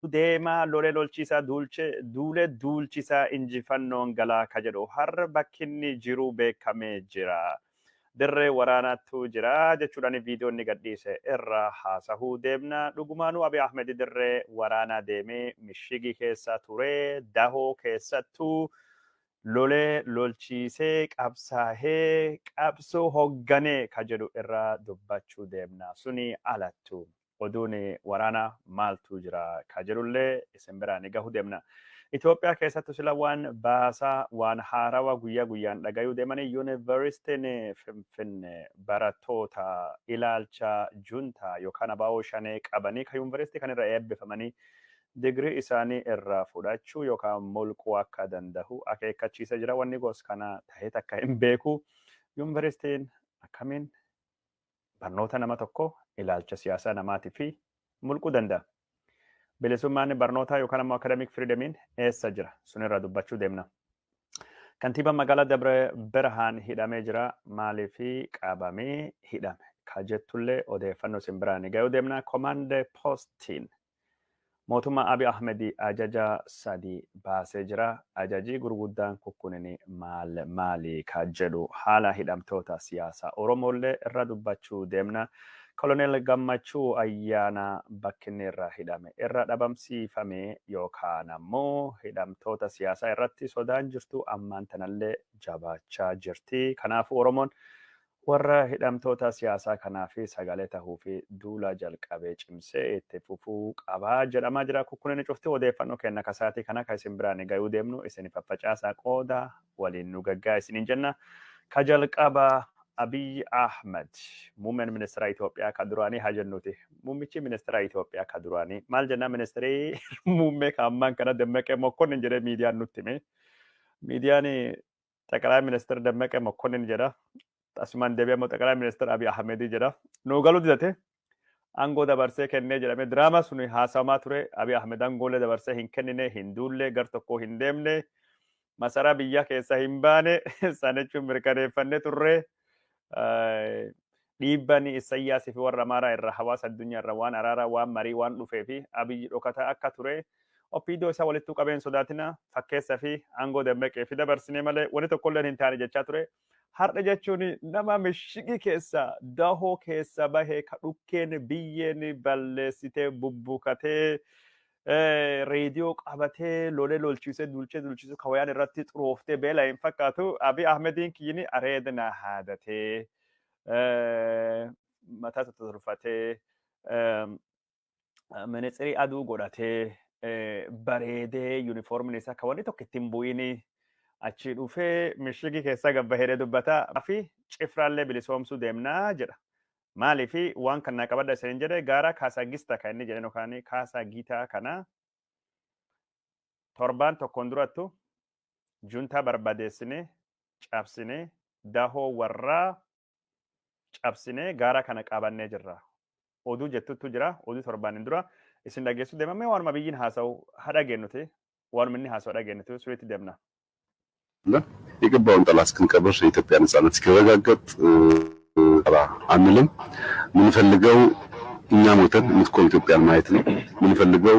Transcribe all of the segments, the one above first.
Deemaa lolee lolchiisaa duulchee duulee duulchisaa injifannoon galaa ka jedhu har'a bakki inni jiru beekamee jira. Dirree waraanaatu jira jechuudhaan viidiyoo inni gadhiise irra haasahuu deemna. Dhugumaanuu Abiy Ahmed dirree waraanaa deemee mishigii keessa ture, dahoo keessattuu lolee lolchiisee qabsaahee qabsoo hoogganee ka jedhu irra dubbachuu deemna. Suni alattu oduun waraanaa maaltu jira ka jedhullee isin biraan gahuu deemna. Itoophiyaa keessattu sila waan baasaa waan haarawa guyyaa guyyaan dhagayuu deemanii yuunivarsiitiin Finfinnee barattoota ilaalcha juntaa yookaan abaa'oo shanee qabanii kan yuunivarsiitii kanarra eebbifamanii digirii isaanii irraa fudhachuu yookaan mulquu akka danda'u akeekkachiisa jira. Wanni gos kana tahee takka hin beeku. Yuunivarsiitiin akkamiin barnoota nama tokko ilaalcha siyaasaa namaatii fi mulquu danda'a? Bilisummaan barnootaa yookaan ammoo academic freedomiin eessa jira? Sunirra dubbachuu deemna. Kantiibaan magaalaa Dabre Birhaan hidhamee jira. Maaliif qabamee hidhame? Ka jettullee odeeffannoo isin biraan gahuu deemna. Command postiin mootummaa Abiy Ahmed ajaja 3 baasee jira. Ajajii gurguddaan kukkunin maal maali ka jedhu haala hidhamtoota siyaasaa Oromollee irra dubbachuu deemna. Koloneel Gammachuu Ayyaana bakki inni irra hidhame irra dhabamsiifame yookaan ammoo hidhamtoota siyaasaa irratti sodaan jirtu ammaan tanallee jabaachaa jirti. Kanaafuu Oromoon warra hidhamtoota siyaasaa kanaaf sagalee tahuu fi duula jalqabee cimsee itti fufuu qabaa jedhamaa jira. Kukkunin cufti odeeffannoo kenna kasaatii kana kan isin biraan gahuu deemnu isin faffacaasaa qooda waliin nu gaggaa isiniin jenna. Ka jalqaba Abiy Ahmed muummeen ministeera Itoophiyaa ka duraanii haa jennuti. Muummichi ministeera Itoophiyaa ka duraanii maal jennaa ministeerii muummee ka ammaan kana Dammaqee Mokkonnin jedhee miidiyaan nutti hime. Miidiyaan ጠቅላይ ሚኒስትር ደመቀ መኮንን jedha. Asumaan deebi'ee immoo ጠቅላይ ሚኒስትር Abiy Ahmed jedha. Nuu galuu didate aangoo dabarsee kennee jedhame diraamaa sun haasawamaa ture. Abiy Ahmed aangoolee dabarsee hin kennine, hin duulle, gar tokkoo hin deemne, masaraa biyya keessa hin baane sana jechuun mirkaneeffannee turre. Dhiibban Isayyaasii fi warra Amaaraa irra hawaasa addunyaa irra waan araaraa waan marii waan dhufee fi Abiyyi dhokataa akka ture. Oppiidoo isaa walittuu qabeen sodaatina fakkeessa fi aangoo Dammaqee fi dabarsinee malee wanni tokkollee hin taane jechaa ture. Har'a jechuun nama mishigii keessa dahoo keessa bahee ka dhukkeen biyyeen balleessitee bubbukatee reediyoo qabatee lolee lolchiisee dulchee dulchiisuu ka wayaan irratti xurooftee beela hin fakkaatu. Abiy Ahmediin kiyyini areeda na haadatee mataa tolfatee ministirii aduu godhatee bareedee yuunifoormiin isaa ka wanni tokko ittiin bu'ini achi dhufee mishigii keessa gabbahee dubbata fi cifraallee bilisoomsuu deemnaa jedha. Maaliif waan kana qabadha isin jedhe gaara Kaasaagista kan inni jedhan yookaan Kaasaagitaa kana torbaan tokkoon durattu juntaa barbadeessine cabsine dahoo warraa cabsine gaara kana qabannee jirra. Oduu jettutu jira. Oduu torbaan dura isin dhageessu deemame waanuma biyyiin haasa'u haa dhageenyuti. Waanuma inni haasa'u dhageenyuti suriitti deemna. የገባውን ጠላት እስክንቀብር የኢትዮጵያ ነጻነት እስኪረጋገጥ አንልም። የምንፈልገው እኛ ሞተን የምትቆም ኢትዮጵያን ማየት ነው። የምንፈልገው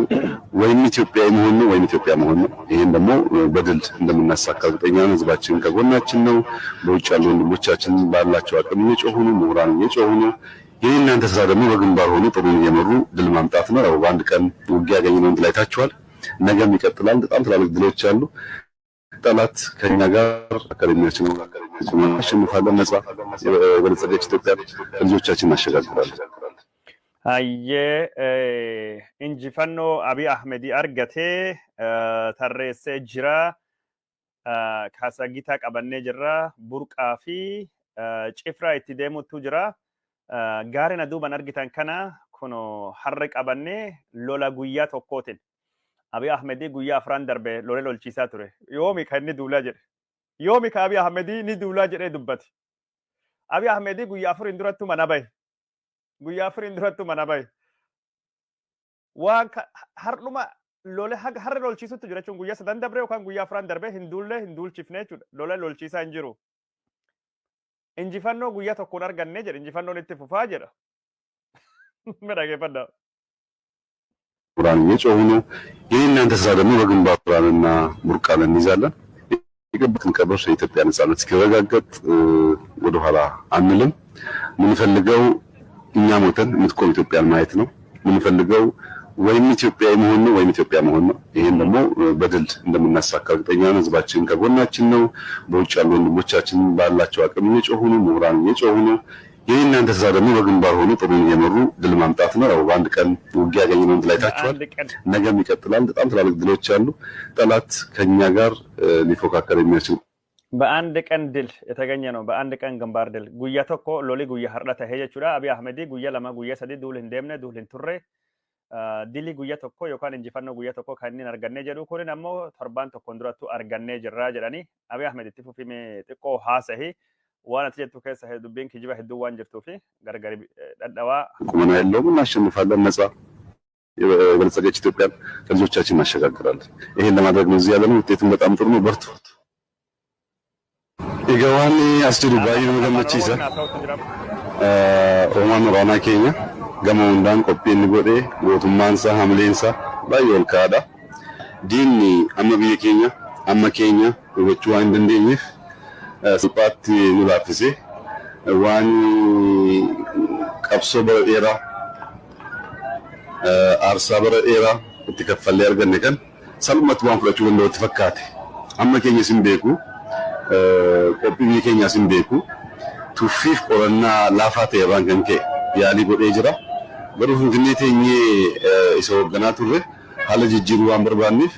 ወይም ኢትዮጵያዊ መሆን ነው ወይም ኢትዮጵያ መሆን ነው። ይሄን ደግሞ በድል እንደምናሳካ እርግጠኛ ነን። ህዝባችን ከጎናችን ነው። በውጭ ያሉ ወንድሞቻችን ባላቸው አቅም እየጮሁ ነው። ምሁራን እየጮሁ ነው። የእናንተ ስራ ደግሞ በግንባር ሆኖ ጥሩን እየመሩ ድል ማምጣት ነው። ያው በአንድ ቀን ውጊያ ያገኘነውን ድል አይታችኋል። ነገም ይቀጥላል። በጣም ትላልቅ ድሎች አሉ። ጠላት ከኛ ጋር አካዳሚያችን እናሸንፋለን። ነጻ የበለጸገች ኢትዮጵያ ልጆቻችን እናሸጋግራለን። Hayyee, injifannoo Abiy Ahmed argatee tarreessee jira. Kaasagitaa qabannee jirra. Burqaa fi cifraa itti deemutu jira. Gaariin duuban argitan kana kun harri qabannee lola guyyaa tokkootiin. Abiy Ahmed guyyaa 4 darbe lolee lolchiisaa ture. Yoomi kan inni duulaa jedhe? Yoomi ka Abiy Ahmed ni duulaa jedhee dubbate? Abiy Ahmed guyyaa 4 durattu mana bahe. Guyyaa 4 durattu mana bahe. Waan har'uma lole har'a lolchiisutti jira jechuun guyyaa 3 darbe yookaan guyyaa 4 darbe hin duulle hin duulchifne jechuudha. Lola lolchiisaa hin jiru. Injifannoo guyyaa tokkoon arganne jedhe, injifannoon itti fufaa jedha. Mee dhaggeeffadhaa. ምሁራን እየጮሁ ነው። የእናንተ ስራ ደግሞ በግንባር ቡራንና ቡርቃን እንይዛለን። የገቡትን ቀብር የኢትዮጵያ ነጻነት እስኪረጋገጥ ወደኋላ አንልም። የምንፈልገው እኛ ሞተን የምትቆም ኢትዮጵያን ማየት ነው። የምንፈልገው ወይም ኢትዮጵያዊ መሆን ነው ወይም ኢትዮጵያ መሆን ነው። ይሄን ደግሞ በድል እንደምናሳካ እርግጠኛ ነን። ህዝባችን ከጎናችን ነው። በውጭ ያሉ ወንድሞቻችን ባላቸው አቅም እየጮሁ ነው። ምሁራን እየጮሁ ነው። የእናንተ ስራ ደግሞ በግንባር ሆኖ ጥሩን እየመሩ ድል ማምጣት ነው። ያው በአንድ ቀን ውጊያ ያገኘነውን ድል አይታችኋል። ነገም ይቀጥላል። በጣም ትላልቅ ድሎች አሉ። ጠላት ከኛ ጋር ሊፎካከር የሚያስችል በአንድ ቀን ድል የተገኘ ነው። በአንድ ቀን ግንባር ድል guyyaa tokko loli guyyaa har'a ta'e jechuudha. Abiy Ahmedii guyyaa 2 guyyaa 3 duul hin deemne, duul hin turre, dilii guyyaa tokko yookaan injifannoo guyyaa tokko kan inni argannee jedhu kunin ammoo torbaan tokkoon durattu argannee jirra jedhanii. Abiy Ahmed itti fufimee xiqqoo haasahi waan ati jettu keessa dubbiin kijiba hedduu waan jirtuu fi gargari dhadhawaa ቁመና የለውም። እናሸንፋለን። ነጻ የበለጸገች ኢትዮጵያን ለልጆቻችን እናሸጋግራለን። ይሄን ለማድረግ ነው እዚህ ያለነው። ውጤቱን በጣም ጥሩ ነው። በርቱ። Egaa waan as jiru baay'ee nama gammachiisa. Hoomaan waraanaa keenya gama hundaan qophii inni godhee gootummaan isaa hamileen isaa baay'ee ol ka'aadha. Diinni amma biyya keenya amma keenya hubachuu waan hin dandeenyeef salphaatti nu laaffisee waan qabsoo bara dheeraa aarsaa bara dheeraa itti kaffallee arganne kan salphumatti waan fudhachuu danda'utti fakkaate. Amma keenyas hin beeku, qophii biyya keenyaas hin beeku, tuffiif qorannaa laafaa ta'e irraan kan ka'e yaalii godhee jira. Garuu Finfinnee teenyee isa hoogganaa turre haala jijjiiruu waan barbaanneef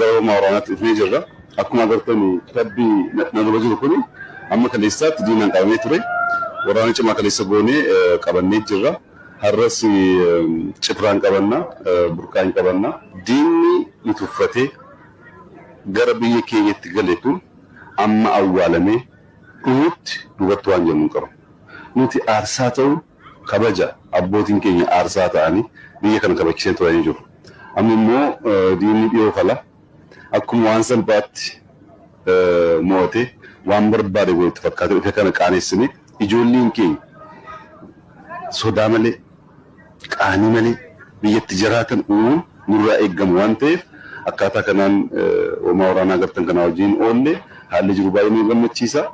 gara hoomaa waraanaatti dhufnee jirra. Akkuma agartan tabbi na dura jiru kuni amma kaleessaatti diinaan qabamee ture. Waraana cimaa kaleessa goonee qabannee jirra. Har'as cifraan qabanna, burqaan qabanna. Diinni nu tuffatee gara biyya keenyatti gale kun amma awwaalamee dhumutti duubatti waan jennu hin qabu. Nuti aarsaa ta'uun kabaja abbootiin keenya aarsaa ta'anii biyya kana kabachiisanii turanii jiru. Amma immoo diinni dhiyoo kala akkuma waan salphaatti mo'atee waan barbaade godhutti fakkaatee dhufe kana qaanessinee ijoolleen keenya sodaa malee qaanii malee biyyatti jiraatan uumuun nurraa eeggamu waan ta'eef akkaataa kanaan hoomaa waraanaa agartan kanaa wajjin oolle haalli jiru baay'ee nu gammachiisa.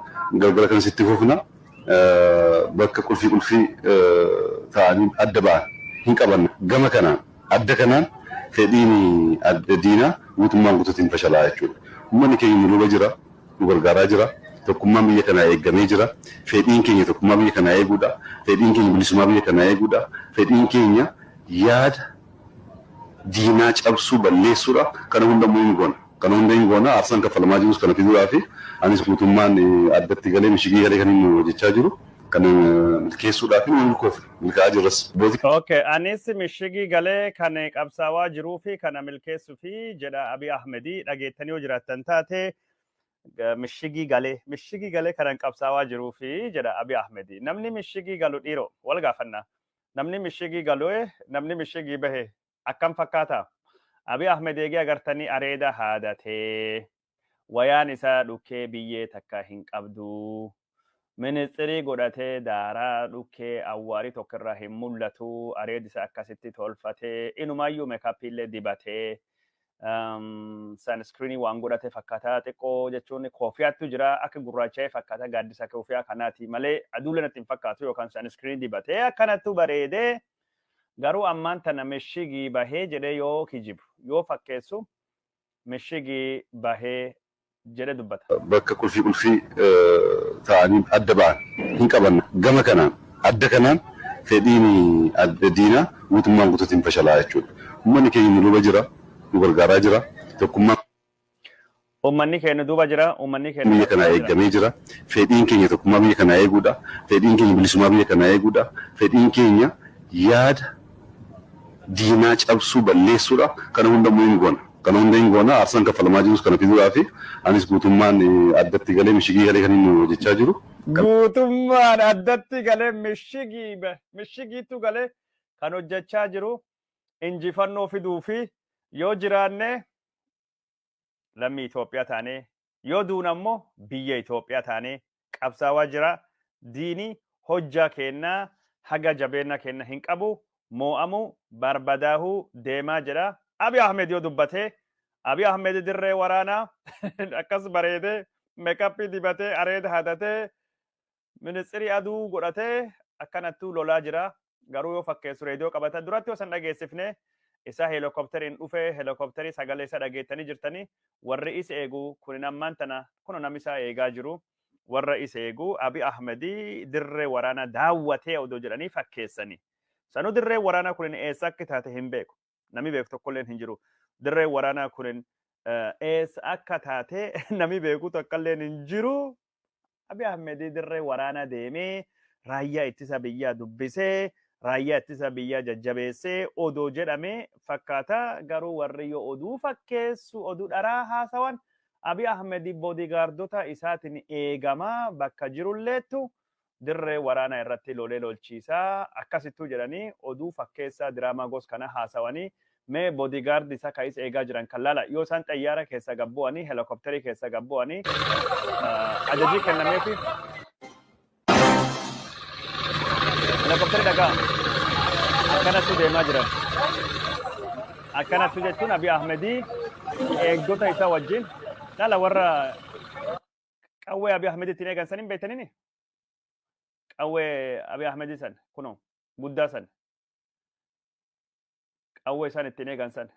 Galgala kanas itti fufna. Bakka qulfii qulfii ta'anii adda ba'an hin qabanna. Gama kanaan adda kanaan fedhiin diinaa guutummaan guutuutti hin fashalaa jechuudha. Uummanni keenya nu duuba jira, nu gargaaraa jira. Tokkummaan biyya kanaa eegamee jira. Fedhiin keenya tokkummaa biyya kanaa eeguudha. Fedhiin keenya bilisummaa biyya kanaa eeguudha. Fedhiin keenya yaada diinaa cabsuu balleessuudha. Kana hunda immoo hin goona. Kana hunda hin goona. Aarsaan kaffalamaa jirus kana fiduudhaa fi anis guutummaan addatti galee mishigii galee kan inni hojjechaa jiru kana milkeessuudhaa fi milkoofne milkaa'aa jirras. Okay, anis mishigii galee kan qabsaawaa jiruu fi kana milkeessuu fi jedha Abiy Ahmedii. Dhageettanii yoo jiraattan taate mishigii galee kanan qabsaawaa jiruu fi jedha Abiy Ahmedii. Namni mishigii galu dhiiroo wal gaafanna. Namni mishigii galu, namni mishigii bahe akkam fakkaata? Abiy Ahmed eegee agartanii areeda haadatee wayaan isaa dhukkee biyyee takka hin qabdu. Ministirii godhatee daaraa dhukkee awwaarii tokko irraa hin mul'atu. Areedi isaa akkasitti tolfatee inumaayyuu makeup illee dibatee sunscreen waan godhate fakkaataa xiqqoo jechuun koofiyaattu jira akka gurraacha'ee fakkaata gaaddisa koofiyaa kanaati malee aduulee natti hin fakkaatu yookaan sunscreen dibatee akkanattu bareedee garuu ammaan tana mishigii bahee jedhee yoo kijibu yoo fakkeessu mishigii bahee jedhe dubbata. Bakka qulfii qulfii ta'anii adda ba'an hin qabanna. Gama kanaan adda kanaan fedhiin diinaa guutummaan guutuutti hin fashalaa jechuudha. Uummanni keenya nu duuba jira, nu gargaaraa jira. Tokkummaan Uummanni keenya duuba jira, uummanni keenya biyya kanaa eegamee jira. Fedhiin keenya tokkummaa biyya kanaa eeguudha. Fedhiin keenya bilisummaa biyya kanaa eeguudha. Fedhiin keenya yaada diinaa cabsuu balleessuudha. Kana hunda immoo hin goona. Kana hunda hin goona. Aarsaan kaffalamaa jirus kana fiduudhaa fi anis guutummaan addatti galee mishigii galee kan inni hojjechaa jiru. Guutummaan addatti galee mishigii mishigiitu galee kan hojjechaa jiru injifannoo fiduu fi yoo jiraanne lammii Itoophiyaa taanee yoo duun ammoo biyya Itoophiyaa taanee qabsaawaa jira. Diini hojjaa kennaa haga jabeenya kenna hin qabu. Moo'amuu barbadaahuu deemaa jira. Abiy Ahmed yoo dubbatee, Abiy Ahmed dirree waraanaa akkas bareedee, makeup dibatee, areeda hadatee, ministirii aduu godhatee akkanattuu lolaa jira. Garuu yoo fakkeessu reediyoo qabata. Duratti yoo san dhageessifne, isa helikopteriin dhufee, helikopterii sagalee isa dhageettanii jirtanii. Warri isa eegu kun ammaan tana kun namni isaa eegaa jiru. Warra isa eegu Abiy Ahmedii dirree waraanaa daawwatee odoo jedhanii fakkeessanii. Sanuu dirree waraanaa kun eessa akka taate hin beeku. Namni beeku tokkolleen hin jiru. Dirree waraanaa kun eessa akka taate namni beeku tokkolleen hin jiru. Abiy Ahmedii dirree waraanaa deemee raayyaa ittisa biyyaa dubbisee, raayyaa ittisa biyyaa jajjabeessee odoo jedhame fakkaata. Garuu warri yoo oduu fakkeessu, oduu dharaa haasawan, Abiy Ahmedii boodigaardota isaatiin eegamaa bakka jirulleettu dirree waraanaa irratti lolee lolchiisaa akkasittuu jedhanii oduu fakkeessaa diraamaa gos kana haasawanii. Mee boodigaardi isaa kan isa eegaa jiran kan laala. Yoo isaan xayyaara keessa gabbu'anii, helikopterii keessa gabbu'anii, ajajii kennameefi helikopterii dhagaa akkanattu deemaa jiran. Akkanattu jechuun Abiy Ahmedii eegdota isaa wajjin laala. Warra qawwee Abiy Ahmed ittiin eegan san hin beektanini? Qawwee Abiy Ahmed san kunoo guddaa san, qawwee isaan ittiin eegan san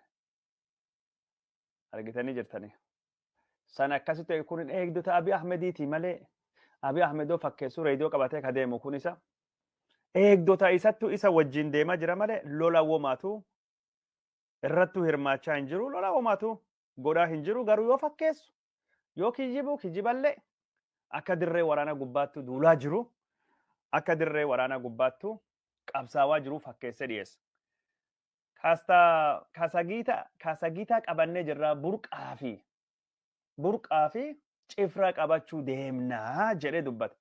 argitanii jirtanii. San akkasitti kun eegdota Abiy Ahmediiti malee, Abiy Ahmedoo fakkeessuu reediyoo qabatee ka deemu kun isa eegdota isattu isa wajjin deemaa jira malee lola womaatu irrattuu hirmaachaa hin jiru, lola womaatu godhaa hin jiru. Garuu yoo fakkeessu, yoo kijibu, kijiballee akka dirree waraana gubbaattu duulaa jiru, akka dirree waraana gubbaattu qabsaawaa jiru fakkeessee dhiyeessa. Kaasagiitaa qabannee jirra, Burqaa fi Cifra qabachuu deemnaa jedhee dubbata.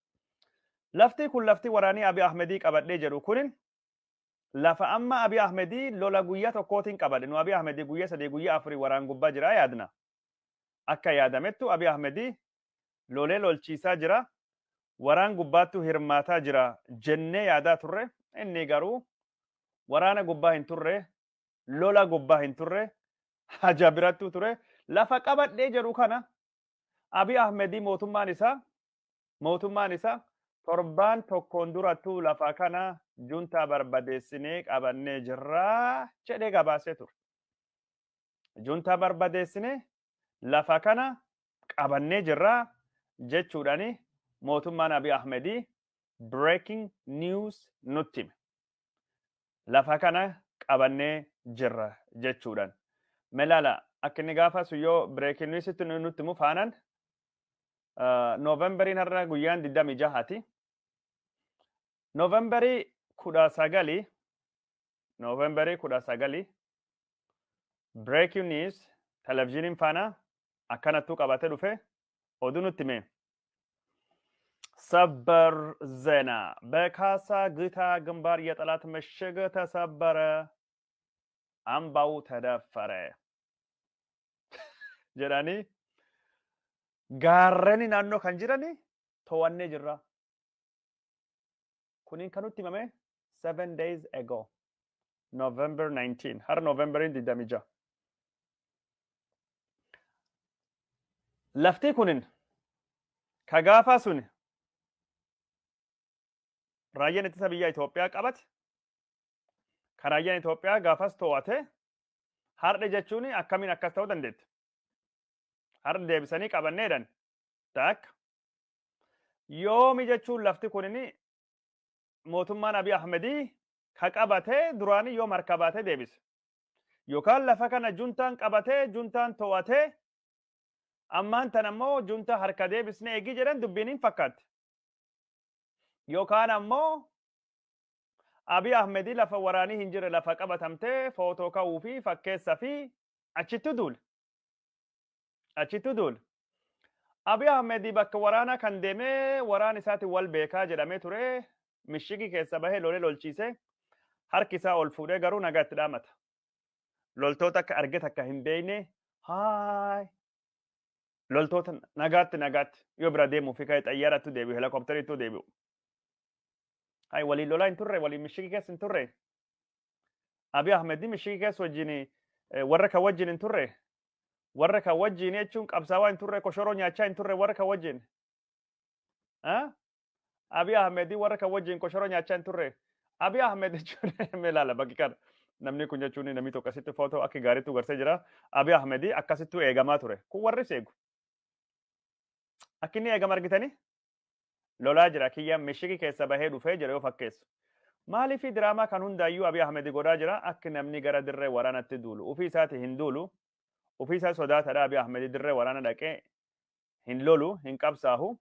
Lafti kun, lafti waraanii Abiy Ahmedii qabadhee jedhu kunin, lafa amma Abiy Ahmedii lola guyyaa tokkootiin qabadhe. Nu Abiy Ahmedii guyyaa 3, guyyaa 4 waraan gubbaa jira yaadna. Akka yaadamettu Abiy Ahmedii lolee lolchiisaa jira. Waraan gubbaattu hirmaataa jira jennee yaadaa turre. Inni garuu waraana gubbaa hin turre, lola gubbaa hin turre, haja birattuu ture. Lafa qabadhee jedhu kana Abiy Ahmedii mootummaan isaa torbaan tokkoon durattuu lafa kana juntaa barbadeessinee qabannee jirraa jedhee gabaasee ture. Juntaa barbadeessinee lafa kana qabannee jirraa jechuudhaani mootummaan Abiy Ahmedii breaking news nutti hime. Lafa kana qabannee jirra jechuudhaan. Melaala, akka inni gaafa sun yoo breaking newsitti nutti himu faanaan, Noovemberiin har'a guyyaan 26ti. Noovemberii 19, Noovemberii 19, breaking news televizyiiniin Faanaa akkanattuu qabatee dhufe oduu nutti hime. ሰበር ዜና፣ በካሳ ግታ ግንባር የጠላት ምሽግ ተሰበረ፣ አምባው ተደፈረ jedhanii, gaarreni naannoo kan jirani to'annee jirra. Kuniin kan nutti himame 7 days ago, November 19, har Novemberiin 26. Lafti kunin ka gaafa sun raayyaan ittisa biyya Itoophiyaa qabate, ka raayyaan Itoophiyaa gaafas to'ate, har'a jechuun akkamiin akkas ta'uu dandeetti? Har'a deebisanii qabanneedhan. Takka. Yoomi jechuun lafti kunin mootummaan Abiy Ahmedii ka qabatee duraanii yoom harka baatee deebise? Yookaan lafa kana juntaan qabatee, juntaan to'atee, ammaan tan ammoo juntaa harka deebisne eegii jedhan dubbiin hin fakkaatti. Yookaan ammoo Abiy Ahmedii lafa waraanii hin jirre lafa qabatamtee footoo ka'uu fi fakkeessa fi achitti duule. Achitti duule. Abiy Ahmedii bakka waraanaa kan deemee waraan isaatiin wal beekaa jedhamee ture, mishigii keessa bahee lolee lolchiise, harki isaa ol fuudhee garuu nagaa itti dhaamata. Loltoota akka arge takka hin beekne, haay, loltoota nagaatti nagaatti yoo bira deemuu fi ka'e, xayyaaratti deebi'u, helikopteriitti deebi'u. Haay, waliin lolaa hin turre, waliin mishigii keessa hin turre. Abiy Ahmed mishigii keessa wajjin warra kan wajjin hin turre, warra kan wajjin jechuun qabsaawaa hin turre, koshoroo nyaachaa hin turre warra kan wajjin. Abiy Ahmed warra kan wajjin koshoroo nyaachaa hin turre. Abiy Ahmed jechuun mee ilaala bakki kana. Namni kun jechuun namni tokko asitti footoo akka gaariitti garsee jira. Abiy Ahmed akkasittuu eegamaa ture. Kun warri eegu. Akka inni eegama argitanii? Lolaa jira kiyya mishigii keessa bahee dhufee jira yoo fakkeessu. Maaliif diraamaa kan hundaayyuu Abiy Ahmed godhaa jira? Akka namni gara dirree waraanatti duulu. Ofii isaati hin duulu. Ofii isaa sodaatadha. Abiy Ahmed dirree waraana dhaqee hin lolu, hin qabsaahu.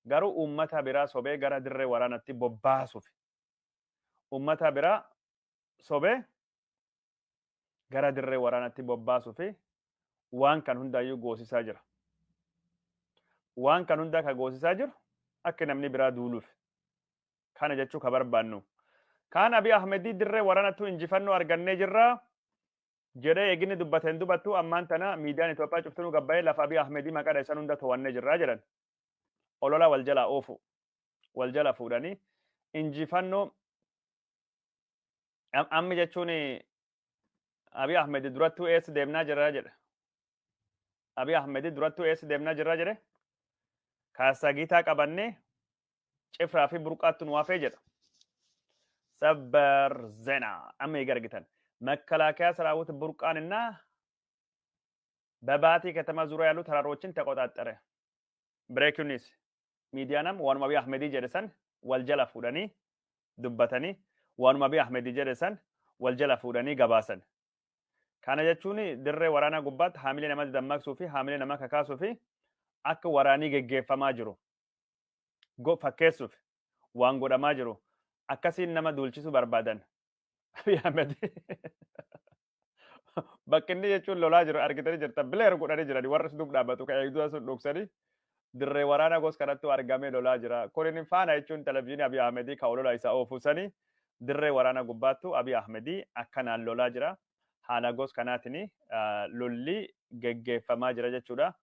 Garuu uummata biraa sobee gara dirree waraanatti bobbaasuuf. Uummata biraa sobee gara dirree waraanatti bobbaasuuf waan kan hundaayyuu goosisaa jira. Waan kan hundaa ka goosisaa jiru akka namni biraa duuluuf. Kana jechuu ka barbaannu. Kaan Abiy Ahmed dirree waraanattu injifannoo argannee jirra jedhee eeginni dubbateen dubattu ammaan tana miidiyaan Itoophiyaa cuftinuu gabbayee lafa Abiy Ahmed maqaa isaan hunda to'annee jirra jedhan. Olola wal jalaa oofu. Wal jala fuudhanii injifannoo ammi jechuun Abiy Ahmed durattuu eessa deemnaa jirra jedhe. Abiy Ahmed durattuu eessa deemnaa jirra jedhe. Kaasagiitaa qabannee cifraa fi burqaatti nu hafee jedha. ሰበር ዜና amma eega argitan መከላከያ ሰራዊት ቡርቃንና በባቲ ከተማ ዙሪያ ያሉ ተራሮችን ተቆጣጠረ። Breaking news. Miidiyaan waanuma Abiy Ahmedii jedhe san wal jala fuudhanii dubbatanii, waanuma Abiy Ahmedii jedhe san wal jala fuudhanii gabaasan. Kana jechuun dirree waraanaa gubbaatti haamilee nama dammaqsuu fi haamilee nama kakaasuu fi akka waraanii geggeeffamaa jiru fakkeessuuf waan godhamaa jiru akkasiin nama duulchisuu barbaadan. Abiy Ahmed bakki inni jechuun lolaa jiru argitanii jirta, blur godhanii jirani, warra si dhaabbatu kan eegduu sun dhoksanii dirree waraanaa gos kanatti argamee lolaa jira. Kun inni faana jechuun televizyiinii Abiy Ahmedii kan olola isaa oofu sanii dirree waraanaa gubbaattu Abiy Ahmedii akkanaan lolaa jira. Haala gos kanaatiin lolli geggeeffamaa jira jechuudha.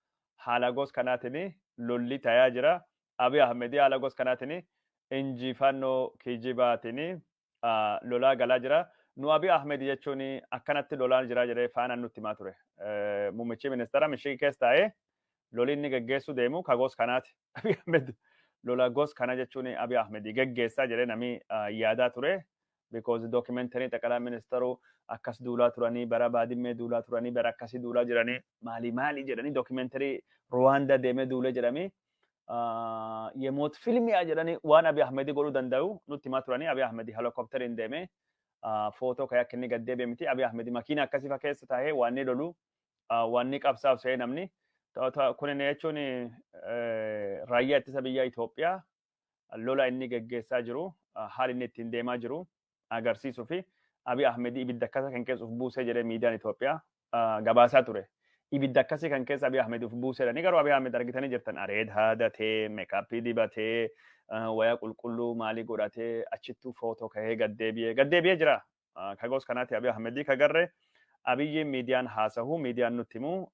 Haala gos kanaatiin lolli tayaa jira. Abiy Ahmedii haala gos kanaatiin injifannoo kijibaatiin lolaa galaa jira. Nu Abiy Ahmed jechuun akkanatti lolaa jira jedhee faanaan nutti himaa ture. Muummichi ministeera mishigii keessa taa'ee lolli inni geggeessuu deemu ka gos kanaati. Abiy Ahmed lola gos kana jechuun Abiy Ahmed geggeessaa jedhee namni yaadaa ture. Because documentary ጠቅላይ ሚኒስተሩ akkas duulaa turanii, bara Baadimmee duulaa turanii, bara akkasii duulaa jiranii, maali maali jedhanii, documentary Ruwaandaa deemee duulee jedhamii, የሞት ፍልሚያ jedhanii waan Abiy Ahmed godhuu danda'u nutti himaa turanii. Abiy Ahmed helikopteriin deemee footoo ka'ee akka inni gad deebi'e miti. Abiy Ahmed makiina akkasii fa keessa taa'ee waan inni lolu, waan inni qabsaaf se'ee namni. Kun jechuun raayyaa ittisa biyya Itoophiyaa lola inni geggeessaa jiru, haala inni ittiin deemaa jiru agarsiisuu fi Abiy Ahmed ibidda akkasa kan keessa uf buusee jedhee miidiyaan Itoophiyaa gabaasaa ture. Ibidda akkasii kan keessa Abiy Ahmed uf buusee jedhanii, garuu Abiy Ahmed argitanii jirtan areed haadatee, makeup dibatee, wayaa qulqulluu maalii godhatee achittuu footoo ka'ee gaddeebi'ee jira. Kagos kanaati Abiy Ahmedii kagarre Abiyyi miidiyaan haasahu, miidiyaan nutti himu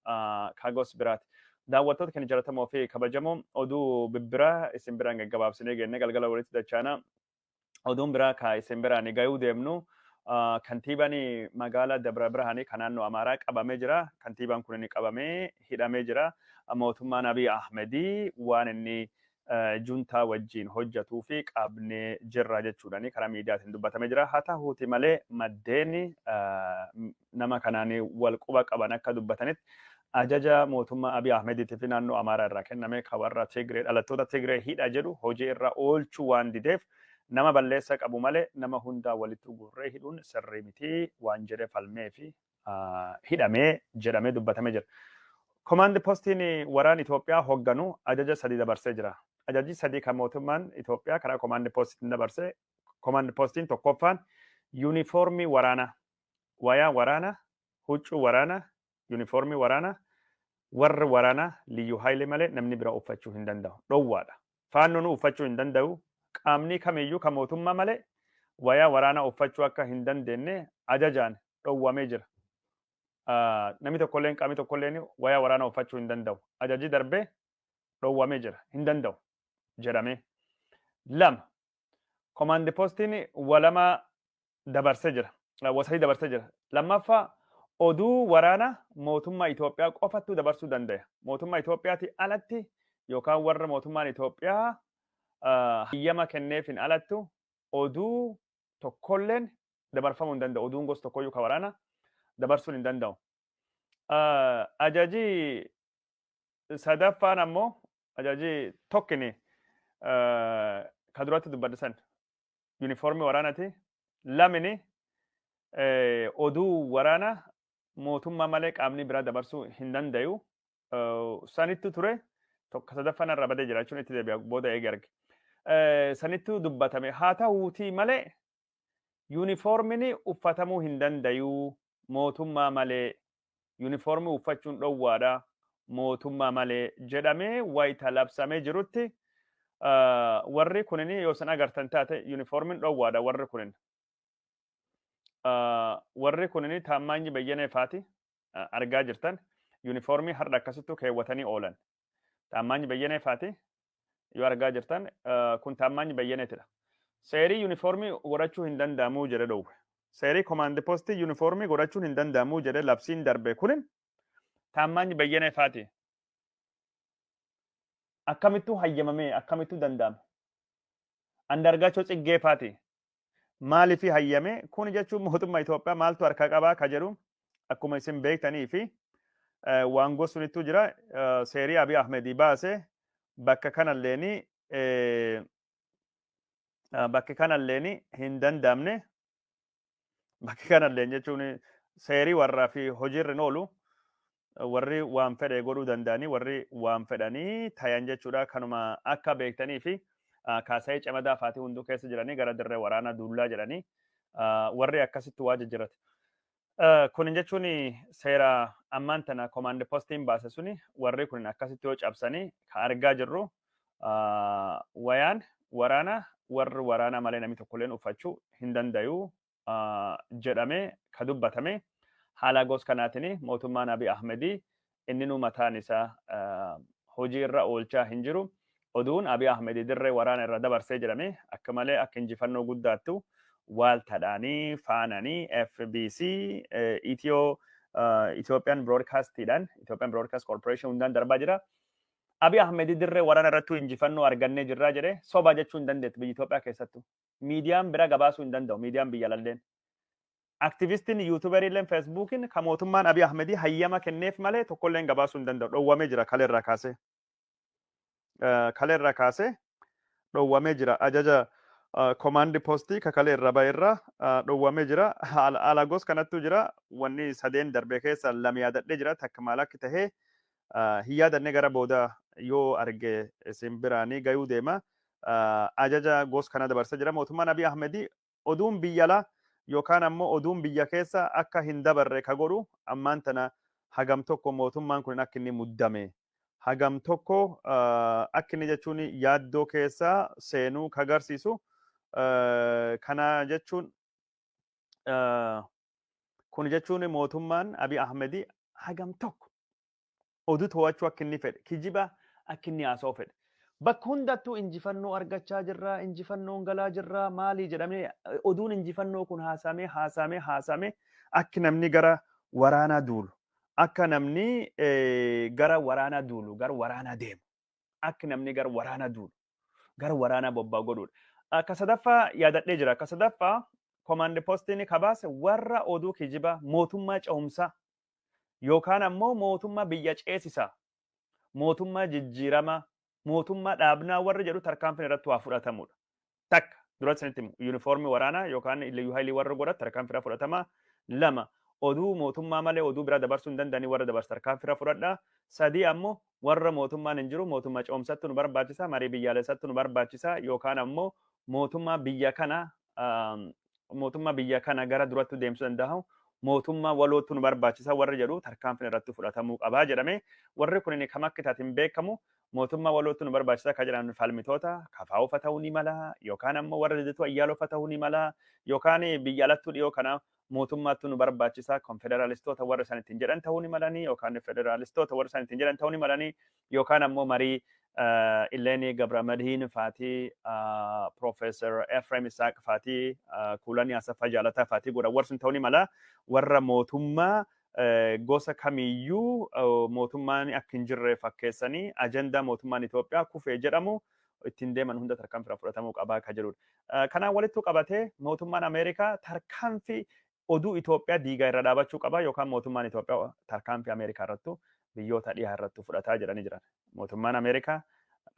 kagos biraati. Daawwattoota keenya jaallatamoo fi kabajamoo, oduu bibbiraa isin biraan gaggabaabsinee geenne galgala walitti dachaana. Oduun biraa ka isin biraan gayuu deemnu, kantiibaan magaalaa Dabra Birhaanii kan naannoo Amaaraa qabamee jira. Kantiibaan kun inni qabamee hidhamee jira. Mootummaan Abiy Ahmedii waan inni juntaa wajjin hojjetuu fi qabnee jirra jechuudhaan karaa miidiyaatiin dubbatamee jira. Haa ta'uuti malee maddeen nama kanaan wal quba qaban akka dubbatanitti ajaja mootummaa Abiy Ahmediitii fi naannoo Amaaraa irraa kenname kan warra Tigree, dhalattoota Tigree hidha jedhu hojii irra oolchuu waan dideef, nama balleessa qabu malee nama hundaa walitti gurree hidhuun sirrii miti waan jedhee falmee fi hidhamee jedhamee dubbatamee jira. Komaandi postiin waraan Itoophiyaa hoogganu ajaja 3 dabarsee jira. Ajaji 3 kan mootummaan Itoophiyaa karaa komaandi postiin dabarsee, komaandi postiin tokkoffaan yuunifoormii waraanaa, wayaa waraanaa, huccuu waraanaa, yuunifoormii waraanaa warri waraanaa liyyuu haayilee malee namni bira uffachuu hin danda'u. Dhowwaadha. Faannoon uffachuu hin danda'u. Qaamni kamiyyuu kan mootummaa malee wayaa waraanaa uffachuu akka hin dandeenye ajajaan dhowwamee jira. Namni tokkolleen, qaamni tokkolleen wayaa waraanaa uffachuu hin danda'u. Ajaji darbee dhowwamee jira. Hin danda'u jedhamee. Lama, komaandi postiin walama dabarsee jira. Wasadii dabarsee jira. Lammaffaa, oduu waraana mootummaa Itoophiyaa qofattu dabarsuu danda'a. Mootummaa Itoophiyaati alatti yookaan warra mootummaan Itoophiyaa hayyama kenneefin alattu oduu tokkolleen dabarfamuu hin danda'u. Oduun gosa tokkoyyuu ka waraana dabarsuun hin danda'u. Ajajii sadaffaan ammoo, ajajii tokkini ka duratti dubbadhisan yuunifoormii waraanaati. Lamini oduu waraana mootummaa malee qaamni biraa dabarsuu hin danda'u. Sanittu ture, tokko sadaffaan irra badee jira jechuun itti deebi'a booda eegi arge. Sanittu dubbatame. Haa ta'uutii malee yuunifoormiin uffatamuu hin dandayu mootummaa malee, yuunifoormii uffachuun dhowwaadha mootummaa malee jedhamee wayita labsamee jirutti, warri kunin yoo san agartan taate yuunifoormiin dhowwaadha warri kunin. Warri kunin Taammaanyi Bayyanee faati argaa jirtan yuunifoormii har'a akkasittu keewwatanii oolan. Taammaanyi Bayyanee faati yoo argaa jirtan, kun Taammaanyi Bayyaneetidha. Seerii yuunifoormii godhachuu hin danda'amuu jedhe dhowwe. Seerii komaandi poostii yuunifoormii godhachuun hin danda'amuu jedhe labsiin darbe kunin Taammaanyi Bayyanee faati. Akkamittuu hayyamamee, akkamittuu danda'ame? Andargaachoo Tsiggee faati. Maaliif hayyame? Kun jechuun mootummaa Itoophiyaa maaltu harka qabaa ka jedhu akkuma isin beektanii fi waan gosunittu jira. Seerii Abiy Ahmedii baase bakka kanalleeni bakki kanalleeni hin danda'amne. Bakki kanalleen jechuun seerii warraa fi hojiirra hin oolu, warri waan fedhe godhuu danda'anii, warri waan fedhanii tayan jechuudha. Kanuma akka beektanii fi Kaasa'ee Camadaa faatii hunduu keessa jiranii gara dirree waraanaa duullaa jedhanii warri akkasitti waa jijjiirate. Kun jechuun seera ammaan tana komaandi postiin baase suni warri kun akkasitti yoo cabsanii ka argaa jirru, wayaan waraana warri waraana malee namni tokkolleen uffachuu hin dandayu jedhamee ka dubbatame, haala gos kanaatiin mootummaan Abiy Ahmedii inni nu mataan isaa hojii irra oolchaa hin jiru. Oduun Abiy Ahmedii dirree waraana irra dabarsee jedhame akka malee akka injifannoo guddaattu waaltadhaanii faananii FBC Itiyoo Ethiopian Broadcastiidhaan, Ethiopian Broadcast Corporation hundaan darbaa jira. Abiy Ahmedii dirree waraana irrattuu injifannoo argannee jirraa jedhe. Soba jechuu hin dandeettu biyya Itoophiyaa keessattuu. Miidiyaan bira gabaasuu hin danda'u, miidiyaan biyya lalleen. Aktivistiin yuutuuberiileen Feesbuukiin kan mootummaan Abiy Ahmedii hayyama kenneef malee tokkolleen gabaasuu hin danda'u. Dhowwamee jira kaleerraa kaasee. Kaleerraa kaasee dhowwamee jira. Ajaja komaandi poostii kakalee irra ba'e irraa dhowwamee jira. Haala gos kanattu jira. Wanni sadeen darbe keessa lama yaadadhee jira. Takka maal akka tahee hin yaadannee, gara booda yoo arge isin biraanii gayuu deema. Ajaja gos kana dabarsee jira. Mootummaan Abiy Ahmedii oduun biyya alaa yookaan ammoo oduun biyya keessa akka hin dabarre ka godhu ammaan tana hagam tokko mootummaan kun akka inni muddame, hagam tokko akka inni jechuun yaaddoo keessa seenuu ka agarsiisu. Kana jechuun, kun jechuun mootummaan Abiy Ahmedii hagam tokko oduu to'achuu akka inni fedhe, kijiba akka inni haasa'u fedhe. Bakka hundattuu injifannoo argachaa jirra, injifannoon galaa jirra, maalii jedhamee oduun injifannoo kun haasamee haasamee haasamee akka namni gara waraanaa duulu, akka namni gara waraanaa duulu, gara waraanaa deemu, akka namni gara waraanaa duulu, gara waraanaa bobbaa godhuudha. Akka sadaffaa yaadadhee jira. Akka sadaffaa komaandi poostiin kabaase warra oduu kijiba mootummaa ce'umsaa yookaan ammoo mootummaa biyya ceesisaa, mootummaa jijjiiramaa, mootummaa dhaabnaa warri jedhu tarkaanfiin irratti waa fudhatamudha. Takka duratti sanitti himu, yuunifoormii waraanaa yookaan liyyuu haayilii warra godhatu tarkaanfii irra fudhatama. Lama, oduu mootummaa malee oduu biraa dabarsuu hin danda'anii warra dabarsu tarkaanfii irra fudhadha. Sadii ammoo warra mootummaan hin jiru, mootummaa ce'umsattu nu barbaachisa, marii biyyaalessattu nu barbaachisa yookaan ammoo mootummaa biyya kana gara duratti deemsuu danda'u mootummaa walootu nu barbaachisa warri jedhu tarkaanfiin irratti fudhatamuu qabaa jedhame. Warri kun kam akka taatiin beekamu, mootummaa walootu nu barbaachisa ka jedhan falmitoota kafaa'ufa ta'uu ni mala, yookaan ammoo warra Lidatuu Ayyaaloofa ta'uu ni mala, yookaan biyya alattuu dhiyoo kana mootummaattu nu barbaachisa konfederaalistoota warra isaan ittiin jedhan ta'uu ni malanii, yookaan federaalistoota warra isaan ittiin jedhan ta'uu ni malanii, yookaan ammoo marii Illeenii Gabramadiin faatii, Professor Efrem Isaaq faatii, Kuulanii Asaffaa Jaalataa faatii godhan. Warri sun ta'uu ni mala warra mootummaa gosa kamiyyuu mootummaan akka hin jirre fakkeessanii ajandaa mootummaan Itoophiyaa kufee jedhamu ittiin deeman hunda tarkaanfii fudhatamuu qabaa akka jedhudha. Kanaan walittu qabatee mootummaan Ameerikaa tarkaanfii oduu Itoophiyaa diigaa irra dhaabachuu qaba yookaan mootummaan Itoophiyaa tarkaanfii Ameerikaa irrattu biyyoota dhihaa irrattu fudhataa jedhanii jiran. Mootummaan Ameerikaa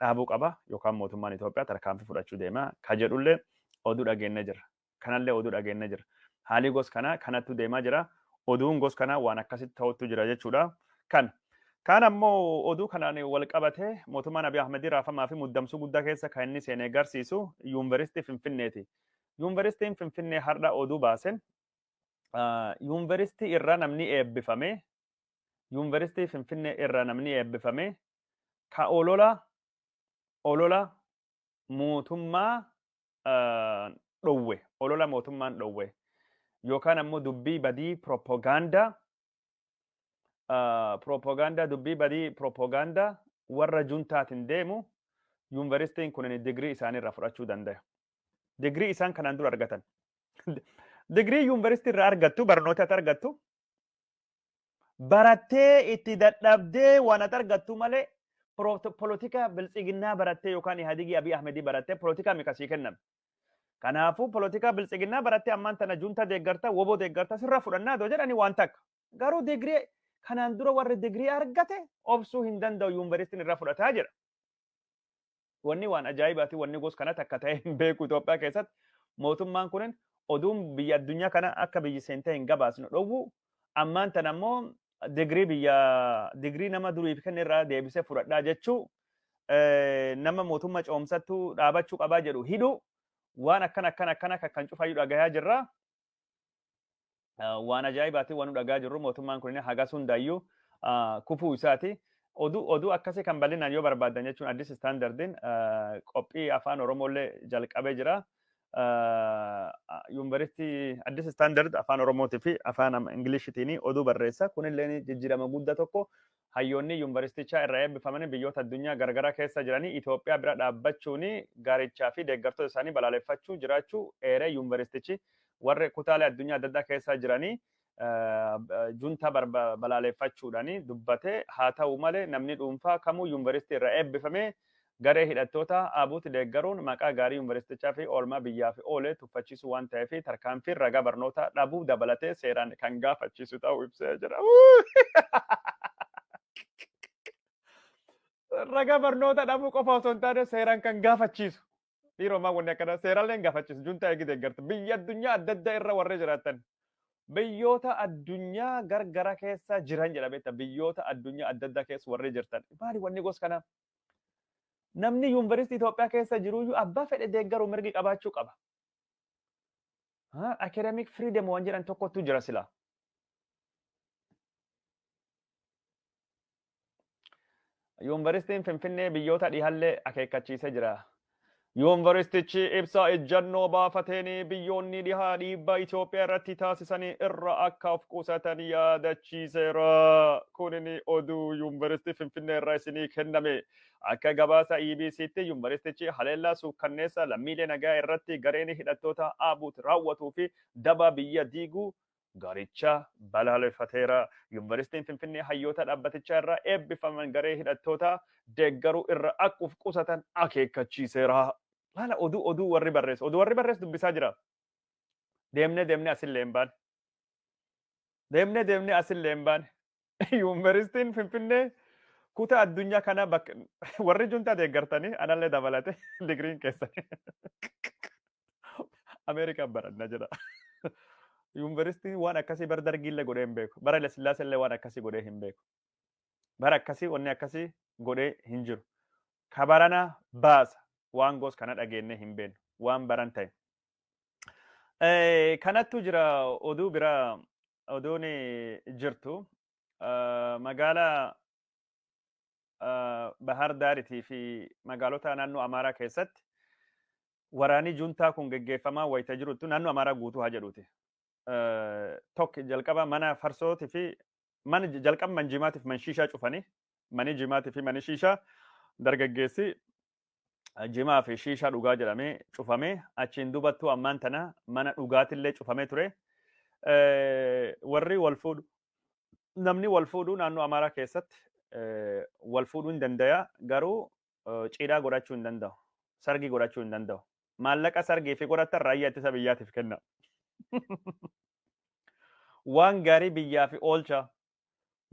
dhaabuu qaba yookaan mootummaan Itoophiyaa tarkaanfii fudhachuu deema ka jedhullee oduu dhageenya jira. Kanallee oduu dhageenya jira. Haalli gos kanaa kanattu deemaa jira. Oduun gos kanaa waan akkasitti ta'utu jira jechuudha. Kaan ammoo oduu kanaan wal qabatee mootummaan Abiy Ahmed raafamaa fi muddamsuu guddaa keessa kan inni seenee agarsiisu Yuunivarsiitii Finfinneeti. Yuunivarsiitiin Finfinnee har'a oduu baasen yuunivarsiitii irraa namni eebbifame, Yuunivarsiitii Finfinnee irraa namni eebbifame ka olola mootummaa dhowwe, olola mootummaan dhowwe yookaan ammoo dubbii badii propagaandaa dubbii badii propagaandaa warra juntaatiin deemu yuunivarsiitiin kun digirii isaanii irraa fudhachuu danda'a. Digirii isaan kanaan dura argatan. Digirii yuunivarsiitii irraa argattu, barnoota ati argattu, barattee itti dadhabdee waan ati argattu malee polotika biltsiginnaa barattee yookaan Ihaadigii Abiy Ahmedii barattee polotika mikasii kenname. Kanaafuu polotika biltsiginnaa barattee ammaan tana junta deeggarta, woboo deeggarta sirra fudhannaa doo jedhanii waan takka. Garuu digirii kanaan dura warri digirii argate obsuu hin danda'u yuunivarsiitiin irraa fudhataa jira. Wanni waan ajaa'ibaati, wanni gos kanatti akka ta'e hin beeku Itoophiyaa keessatti mootummaan kunin oduun biyya addunyaa kana akka biyyi seentee hin gabaasnu dhowwu ammaan tana ammoo digirii biyya digirii nama duriif kenne irraa deebisee fudhadhaa jechuu nama mootummaa coomsattu dhaabachuu qabaa jedhu hidhu waan akkana akkana akkana kan cufayyuu dhagayaa jirra. Waan ajaa'ibaati waan nu dhagaa jirru mootummaan kun hagas hundaayyuu kufuu isaati. Oduu akkasii kan bal'inaan yoo barbaadan jechuun Addis Standardiin qophii afaan Oromooillee jalqabee jira. Yuunivarsiitii Addis Standard afaan Oromootii fi afaan Ingiliishitiin oduu barreessa. Kunillee jijjiirama guddaa tokko hayyoonni yuunivarsiitichaa irraa eebbifamanii biyyoota addunyaa garagaraa keessa jiranii Itoophiyaa bira dhaabbachuun gaarichaa fi deeggartoota isaanii balaaleffachuu jiraachuu eeree yuunivarsiitichi warri kutaalee addunyaa adda addaa keessa jiranii junta balaaleffachuudhaan dubbate. Haa ta'u malee namni dhuunfaa kamuu yuunivarsiitii irraa eebbifamee garee hidhattoota ABUT deeggaruun maqaa gaarii yuunivarsiitichaa fi oolmaa biyyaaf oole tuffachiisuu waan ta'eef tarkaanfii ragaa barnoota dhabuu dabalatee seeraan kan gaafachiisu ta'uu ibsee jira. Ragaa barnoota dhabuu qofa osoo hin taane seeraan kan gaafachiisu. Dhiiroo maa wanni akkana seeraallee hin gaafachiisu junta eegi deeggartu biyya addunyaa adda addaa irra warra jiraatan. Biyyoota addunyaa gargara keessa jiran jedha beekta, biyyoota addunyaa adda addaa keessa warri jirtan. Maali wanni gos kana? Namni yuunivarsiitii Itoophiyaa keessa jiruyyuu abbaa fedhe deeggaruu mirgi qabaachuu qaba. Academic freedom waan jedhan tokkotu jira sila. Yuunivarsiitiin Finfinnee biyyoota dhihaallee akeekkachiisee jira. Yuunivarsiitichi ibsa ejjannoo baafateen biyyoonni dhihaa dhiibbaa Itoophiyaa irratti taasisanii irra akka of qusatan yaadachiiseera. Kunin oduu Yuunivarsiitii Finfinnee irraa isinii kenname. Akka gabaasa EBCtti yuunivarsiitichi haleellaa suukkanneessa lammiilee nagaa irratti gareen hidhattoota ABUT raawwatuu fi daba biyya diiguu garicha balaaleffateera. Yuunivarsiitiin Finfinnee hayyoota dhaabbatichaa irraa eebbifaman garee hidhattoota deeggaruu irra akka of qusatan akeekkachiiseera. Laala oduu warri barreessu. Oduu warri barreessu dubbisaa jira. Deemnee deemnee asillee hin baane. Deemnee deemnee asillee hin baane. Yuunivarsiitiin Finfinnee kutaa addunyaa kana bakka warri juntaa deeggartanii anallee dabalate digiriin keessanii. Ameerikaan baranna jedha. Yuunivarsiitiin waan akkasii bara dargiillee godhee hin beeku. Bara Hayilasillaasee waan akkasii godhee hin beeku. Bara akkasii wanni akkasii godhee hin jiru. Kabarana baasa waan gos kana dhageenne hin beeknu waan baran ta'e. Kanattu jira oduu bira oduun jirtu magaalaa Bahar Daaritii fi magaalota naannoo Amaaraa keessatti waraanni juntaa kun geggeeffamaa wayita jiruttu naannoo Amaaraa guutuu haa jedhuuti. Tokko jalqaba mana farsootii fi mana jalqaba man jimaatiif man shiishaa cufanii mani jimaatii fi mani shiishaa Dargaggeessi jimaa fi shiishaa dhugaa jedhamee cufamee achiin dubattuu ammaan tana mana dhugaatillee cufamee ture. Warri wal fuudhu, namni wal fuudhu naannoo Amaaraa keessatti wal fuudhuu hin danda'a, garuu cidhaa godhachuu hin danda'u. Sargii godhachuu hin danda'u. Maallaqa sargii fi godhatan raayyaa ittisa biyyaatiif kenna. Waan gaarii biyyaa fi oolcha.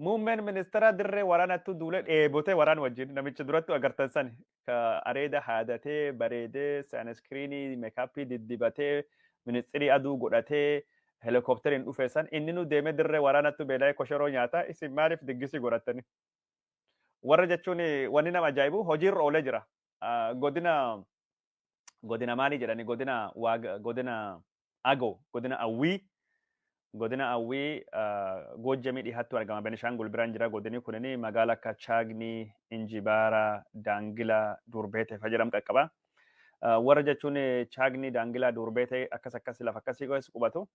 Muummeen ministeera dirree waraanattu duulee dheebotee waraan wajjin namicha durattu agartan sani ka areeda haadatee bareedee sunscreenii makeup diddibatee ministirii aduu godhatee helikooppteriin dhufe san inni nu deemee dirree waraanattu beela'ee koshoroo nyaata. Isin maaliif diggisii godhattani? Warra jechuun wanni nama ajaa'ibu hojiirra oolee jira. Godina maalii jedhani, godina waaga, godina Agoo, godina Awwii, godina Awwii Goojjamii dhiyaattu argama. Benishaangul biraan jira godinni kunini, magaala akka Chaagnii, Injibaara, Daangila, Durbeete fa jedhamu qaqqaba. Warra jechuun Chaagnii, Daangila, Durbeete akkas akkas lafa akkasii keessa qubatu.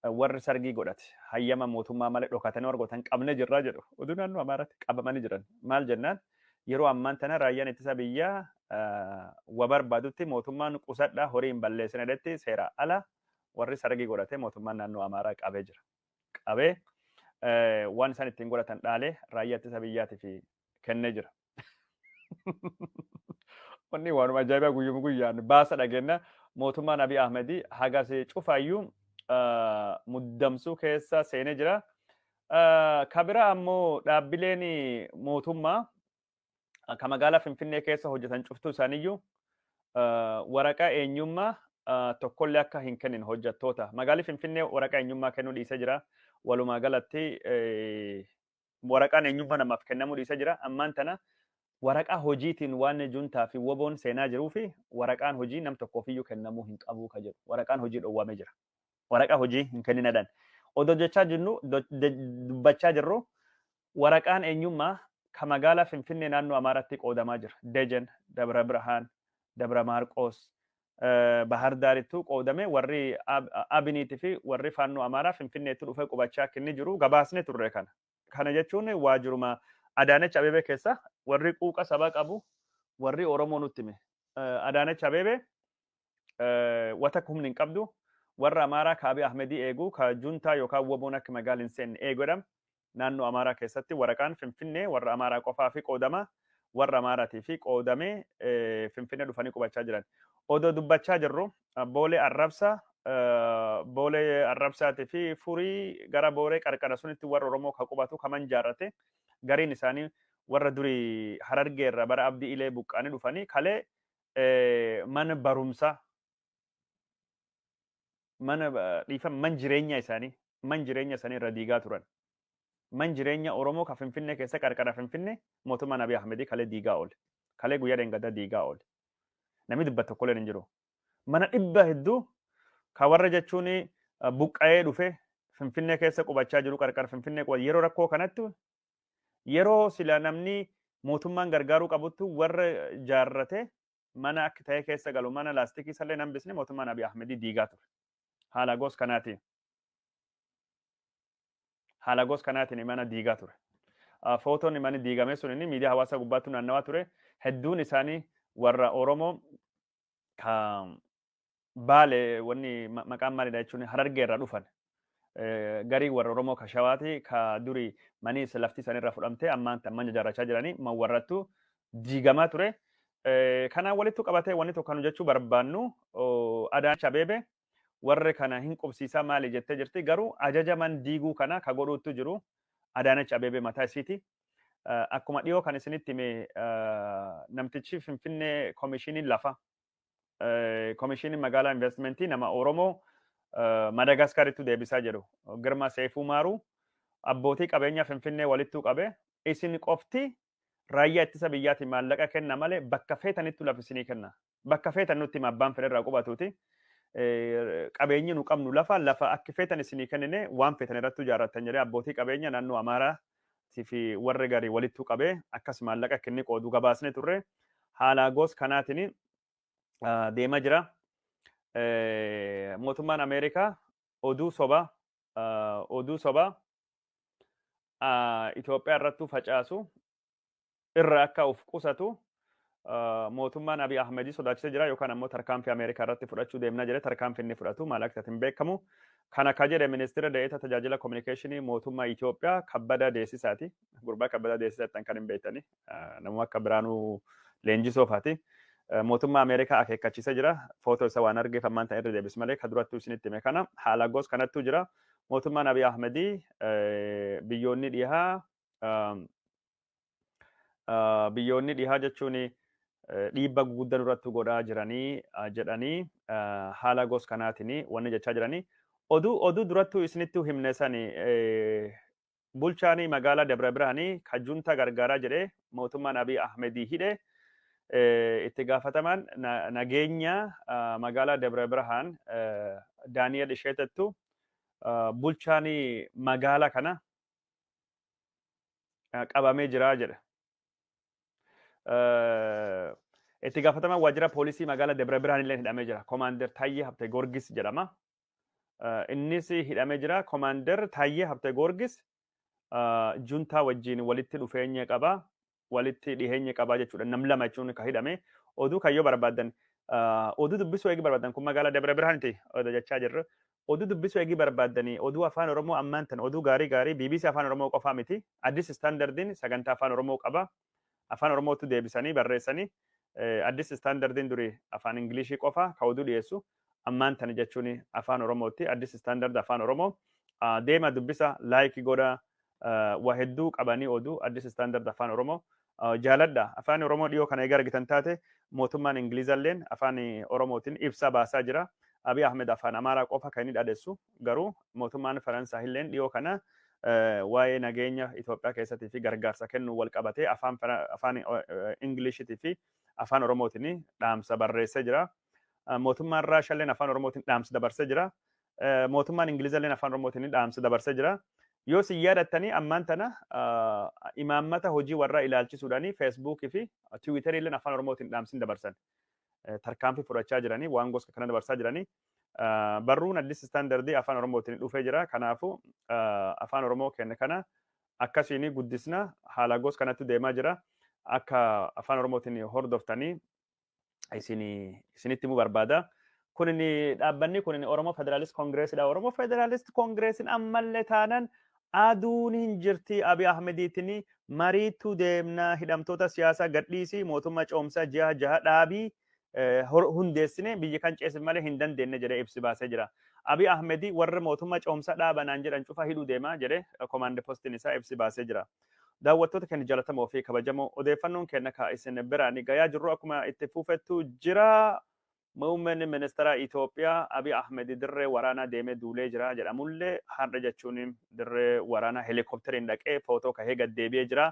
Warri sargii godhate hayyama mootummaa malee dhokatanii warra godhatan qabne jirraa jedhu. Oduu naannoo Amaaraatti qabamanii jiran. Maal jennaan, yeroo ammaan tana raayyaan ittisa biyyaa wa barbaadutti mootummaan qusadhaa, horii hin balleessine jedhetti seera ala warri sargii godhate mootummaan naannoo Amaaraa qabee jira. Qabee waan isaan ittiin godhatan dhaalee raayyaa ittisa biyyaatiif kennee jira. Wanni waanuma ajaa'ibaa guyyuma guyyaan baasa dhageenya. Mootummaan Abiy Ahmedii hagas cufaayyuu muddamsuu keessa seenee jira. Kabira ammoo dhaabbileen mootummaa ka magaalaa Finfinnee keessa hojjetan cuftuu isaaniiyyuu waraqaa eenyummaa tokkollee akka hin kennin hojjettoota. Magaalli Finfinnee waraqaa eenyummaa kennuu dhiisee jira. Walumaa galatti waraqaan eenyummaa namaaf kennamuu dhiisee jira. Ammaan tana waraqaa hojiitiin waan juntaa fi woboon seenaa jiruu fi waraqaan hojii nam tokkoofiyyuu kennamuu hin qabu ka jedhu. Waraqaan hojii dhowwamee jira. Waraqaa hojii hin kenninadhaan. Odoo jechaa jirru, dubbachaa jirru, waraqaan eenyummaa ka magaalaa Finfinnee naannoo Amaaraatti qoodamaa jira. Dejen, Dabra Birhaan, Dabra Maarqoos, Bahar Daarittuu qoodame warri Abiniitii fi warri Faannoo Amaaraa Finfinneetti dhufee qubachaa akka inni jiru gabaasne turre kana. Kana jechuun waajjiruma Adaanech Abeebee keessa warri quuqa sabaa qabu warri Oromoo nutti hime. Adaanech Abeebee wata humni hin qabdu, warra Amaaraa ka Abiy Ahmedii eegu, ka juntaa yookaan woboon akka magaala hin seenne eegu jedhama. Naannoo Amaaraa keessatti waraqaan Finfinnee warra Amaaraa qofaa fi qoodama, warra Amaaraatii fi qoodamee Finfinnee dhufanii qubachaa jiran. Odoo dubbachaa jirru Boolee Arrabsaa, Boolee Arrabsaatii fi Furii gara Booree qarqara sunitti warra Oromoo ka qubatu kaman jaarrate gariin isaanii warra durii Harargeerra bara Abdii Ilee buqqaanii dhufanii kalee mana barumsaa, mana dhiifama, man jireenya isaanii irra diigaa turan. Man jireenya Oromoo ka Finfinnee keessa qarqara Finfinnee mootummaan Abiy Ahmedii kalee diigaa oole. Kalee guyyaa dheengaddaa diigaa oole. Namni dubbatu tokkolleen hin jiru. Mana dhibba hedduu ka warra jechuun buqqa'ee dhufe Finfinnee keessa qubachaa jiru, qarqara Finfinnee qubata, yeroo rakkoo kanatti, yeroo sila namni mootummaan gargaaruu qabuttu, warra jaarrate mana akka ta'e keessa galu, mana laastikii sallee hambisne mootummaan Abiy Ahmedii diigaa ture. Haala gos kanaatiin. Haala gos kanaatiin mana diigaa ture. Footoon manni diigame sun inni miidiyaa hawaasaa gubbaatti naannawaa ture. Hedduun isaanii warra Oromoo ka Baale, wanni maqaan maalidha jechuun Harargee irraa dhufan. Garii warra Oromoo ka Shawaati ka durii manii lafti isaanii irraa fudhamtee ammaan mana ijaarrachaa jiranii man warrattu diigamaa ture. Kanaan walitti qabatee wanni tokko nu jechuu barbaannu, Adaanech Abeebee warri kana hin qubsiisaa maali jettee jirti, garuu ajaja man diiguu kana ka godhuutu jiru Adaanech Abeebee mataa isiiti. Akkuma dhiyoo kan isinitti hime, namtichi Finfinnee koomishiniin lafa, koomishiniin magaalaa investmentii nama Oromoo Madagaskaritti deebisaa jedhu Girma Seefuu Maaruu abbootii qabeenya Finfinnee walittuu qabe, isin qofti raayyaa ittisa biyyaatiin maallaqa kenna malee bakka feetanittu lafa isinii kenna. Bakka feetan nutti hima, abbaan fedhe irraa qubatuuti. Qabeenyi nu qabnu lafa akka feetan isinii kennine, waan feetan irratti ijaarrattan jedhee abbootii qabeenya naannoo Amaaraa fi warri garii walittuu qabee akkas maallaqa akka inni qoodu gabaasne turre. Haala gos kanaatiin deemaa jira. Mootummaan Ameerikaa oduu sobaa Itoophiyaa irrattuu facaasu irra akka of qusatu Mootummaan Abiy Ahmedii sodaachisee jira yookaan ammoo tarkaanfii Ameerikaa irratti fudhachuu deemna jedhe. Tarkaanfii inni fudhatu maal akka hin beekamu. Kana ka jedhe ministeera da'eeta tajaajila kominikeeshinii mootummaa Itoophiyaa Kabbada Deessisaati. Gurbaa Kabbada Deessisaatti kan hin beektani. Namuma akka Biraanuu Leenjisoofaati. Mootummaa Ameerikaa akeekkachiisee jira. Footoo isa waan argeef ammaan ta'e irra deebis malee ka durattuu isinitti hime kana haala gos kanattu jira. Mootummaan Abiy Ahmedii biyyoonni dhihaa jechuun dhiibba guguddaa nurratti godhaa jiranii jedhanii haala gos kanaatiin wanni jechaa jiranii. Oduu durattuu isinitti himne sani, bulchaanii magaalaa Dabra Birhaanii ka junta gargaaraa jedhee mootummaan Abiy Ahmedii hidhe, itti gaafatamaan nageenya magaalaa Dabra Birhaan Daani'el Isheetettu bulchaanii magaalaa kana qabamee jira jedhe. Itti gaafatamaan waajjira poolisii magaalaa Dabra Birhaan illee hidhamee jira. Komaander Taayyee Habte Goorgis jedhama. Innis hidhamee jira. Komaander Taayyee Habte Goorgis juntaa wajjin walitti dhufeenya qaba. Walitti dhiheenya qaba jechuudha. Nam lama jechuun ka hidhame. Oduu kayyoo barbaaddan, oduu dubbisuu eegi barbaaddan, kun magaalaa Dabra Birhaaniti jechaa jirru. Oduu dubbisuu eegi barbaaddanii, oduu Afaan Oromoo ammaan tan oduu gaarii gaarii BBC Afaan Oromoo qofaa miti. Addis Standardiin sagantaa Afaan Oromoo qaba. Afaan Oromootu deebisanii barreessanii. Addis Standardiin durii Afaan Ingilishii qofa ka oduu dhiyeessu. Ammaan tana jechuun Afaan Oromootti Addis Standard Afaan Oromoo deema dubbisa, like godha, waa hedduu qabanii. Oduu Addis Standard Afaan Oromoo jaaladha. Afaan Oromoo dhiyoo kana eega argitan taate, mootummaan Ingilizalleen Afaan Oromootiin ibsa baasaa jira. Abiy Ahmed Afaan Amaaraa qofa kan inni dhaadessu, garuu mootummaan Faransaay illeen dhiyoo kana waa'ee nageenya Itoophiyaa keessattii fi gargaarsa kennuu wal qabatee afaan Ingiliishitii fi Afaan Oromootiin dhaamsa barreessee jira. Mootummaan Raashaalleen Afaan Oromootiin dhaamsa dabarsee jira. Mootummaan Ingilizalleen Afaan Oromootiin dhaamsa dabarsee jira. Yoo si yaadattanii, ammaan tana imaammata hojii warraa ilaalchisuudhaanii Feesbuukii fi Tiwiitarii illeen Afaan Oromootiin dhaamsin dabarsan. Tarkaanfii fudhachaa jiranii, waan gosa kana dabarsaa jiranii. Barruun Addis Standardii Afaan Oromootiin dhufee jira. Kanaafuu Afaan Oromoo keenya kana akkasiin guddisna, haala gosa kanatti deemaa jira. Akka Afaan Oromootiin hordoftanii isinitti himuu barbaada. Kunin dhaabbanni kunin Oromoo Federalist Congressidha. Oromoo Federalist Congressin ammallee taanan aduun hin jirti, Abiy Ahmediitiin mariitu deemna, hidhamtoota siyaasaa gadhiisii, mootummaa ce'umsaa ji'a 6 dhaabii hundeessine biyya kan ceesin malee hin dandeenye jedhee ibsi baasee jira. Abiy Ahmedii warra mootummaa ce'umsaa dhaabanaan jedhan cufa hidhuu deema jedhee komaand postiin isaa ibsi baasee jira. Daawwattoota keenya jaallatamoo fi kabajamoo, odeeffannoon keenya ka isin biraan gayaa jirru akkuma itti fufettu jira. Muummeen ministeera Itoophiyaa Abiy Ahmed dirree waraanaa deemee duulee jira jedhamullee, har'a jechuun dirree waraanaa helikopteriin dhaqee footoo kahee gad deebi'ee jira.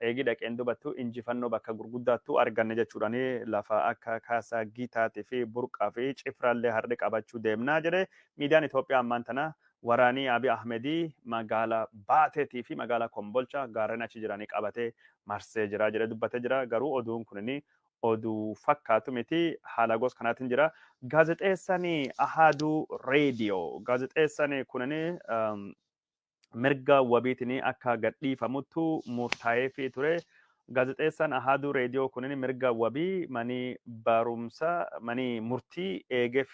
Eegi dhaqeen dubattu injifannoo bakka gurguddaattu arganne jechuudhaan lafa akka Kaasaa Giitaatii fi Burqaa fi Cifraallee har'i qabachuu deemnaa jedhe. Miidiyaan Itoophiyaa ammaan tana waraanii Abiy Ahmedii magaalaa Baateetii fi magaalaa Kombolcha gaarreen achi jiranii qabatee marsee jira jedhee dubbatee jira. Garuu oduun kunini oduu fakkaatu miti, haala gosa kanaatiin jira. Gaazexeessaan Ahaduu Reediyoo, gaazexeessaan kunini mirga wabiitiin akka gadhiifamuttu murtaa'eefii ture. Gaazexeessaan Ahaduu Reediyoo kunini mirga wabii manii barumsa manii murtii eegeef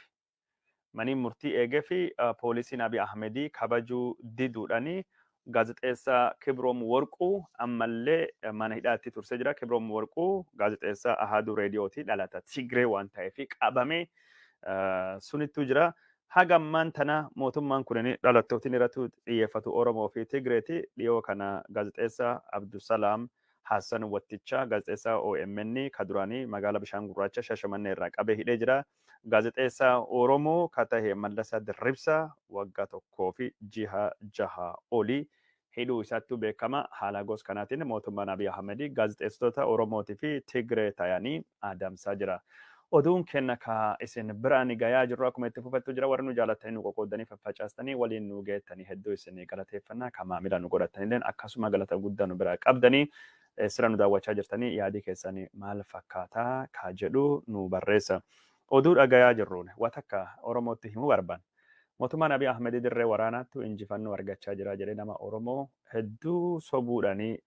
poolisiin Abiy Ahmedii kabajuu diduudhaani gaazexeessaa Kibroom Warquu ammallee mana hidhaatti tursee jira. Kibroom Warquu gaazexeessaa Ahaduu Reediyooti, dhalata Tigree waan ta'eef qabamee sunittuu jira. Haga ammaan tana mootummaan kun dhalattootiin irratti xiyyeeffatu Oromoo fi Tigreeti. Dhiyoo kana gaazexeessaa Abdusalaam Hassan Wattichaa, gaazexeessaa OMN ka duraanii, magaalaa Bishaan Gurraacha Shashamannee irraa qabee hidhee jira. Gaazexeessaa Oromoo ka tahe Mallasaa Dirribsaa waggaa 1 fi jiha 6 olii hidhuu isaattu beekama. Haala gosa kanaatiin mootummaan Abiy Ahmed gaazexeessitoota Oromootii fi Tigree ta'anii adamsaa jira. Oduun kenna ka isin biraan gayaa jirru akkuma itti fufettu jira. Warri nu jaalattanii nu qoqqoodanii faffacaastanii waliin nu geettanii hedduu isin galateeffannaa. Ka maamila nu godhatanillee akkasuma galata guddaa nu biraa qabdanii. Sira nu daawwachaa jirtanii, yaadii keessanii maal fakkaataa ka jedhu nu barreessa. Oduu dhagayaa jirruun waan takka Oromootti himuu barbaanna. Mootummaan Abiy Ahmed dirree waraanaatti injifannoo argachaa jira jedhee nama Oromoo hedduu sobuudhaanii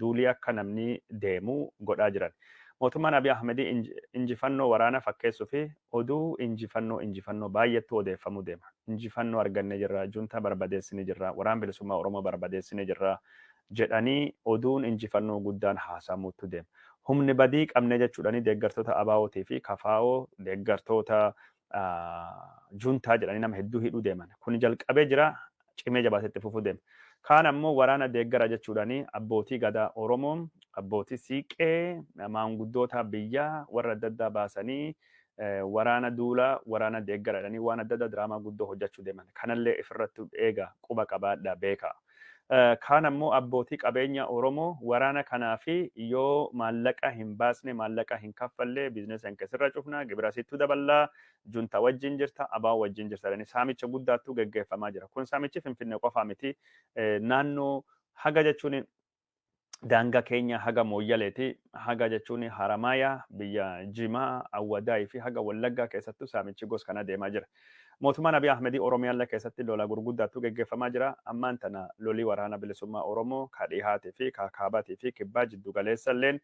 duulii akka namni deemu godhaa jiran. Mootummaan Abiy Ahmed injifannoo waraana fakkeessuu fi oduu injifannoo baay'eetu odeeffamuu deema. Injifannoo argannee jirra, junta barbadeessinee jirra, waraan bilisummaa Oromoo barbadeessinee jirra jedhanii oduun injifannoo guddaan haasamuutu deema. Humni badii qabne jechuudhani deeggartoota ABO'tii fi KFO deeggartoota juntaa jedhanii nama hedduu hidhuu deeman. Kun jalqabee jira, cimee jabaatetti fufuu deema. Kaan ammoo waraana deeggara jechuudhani abbootii gadaa Oromoo, abbootii siiqee, maanguddoota biyyaa warra adda addaa baasanii waraana duulaa, waraana deeggara jedhanii waan adda addaa diraamaa guddoo hojjechuu deeman. Kanallee ifirratti eega, quba qabaadha, beeka. Kaan ammoo abbootii qabeenya Oromoo waraana kanaa fi yoo maallaqa hin baasne, maallaqa hin kaffallee, biizinesa hin keessirra cufna, gibira sittuu daballaa, junta wajjin jirta, ABO wajjin jirta jedhanii saamicha guddaattu geggeeffamaa jira. Kun saamichi Finfinnee qofaa miti. Naannoo haga jechuun daangaa keenya haga Mooyyaleeti, haga jechuun Haramaayaa, biyya Jimaa, Awwadaayii fi haga Wallaggaa keessattuu saamichi gos kana deemaa jira. Mootummaan Abiy Ahmedii Oromiyaallee keessatti lola gurguddaatu geggeeffamaa jira. Ammaan tana lolii waraana bilisummaa Oromoo ka dhihaatii fi ka kaabaatii fi kibbaa jiddu galeessa illeen